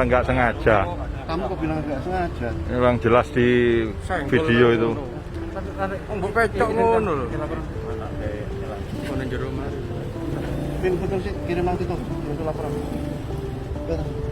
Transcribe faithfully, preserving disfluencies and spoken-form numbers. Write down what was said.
Nggak sengaja. Kamu kok bilang nggak sengaja? Memang jelas di video itu. Mbok pecok ngono lho. Kono jero mari. Pin, betul sih, kirim nanti tuh, untuk laporan. Betul.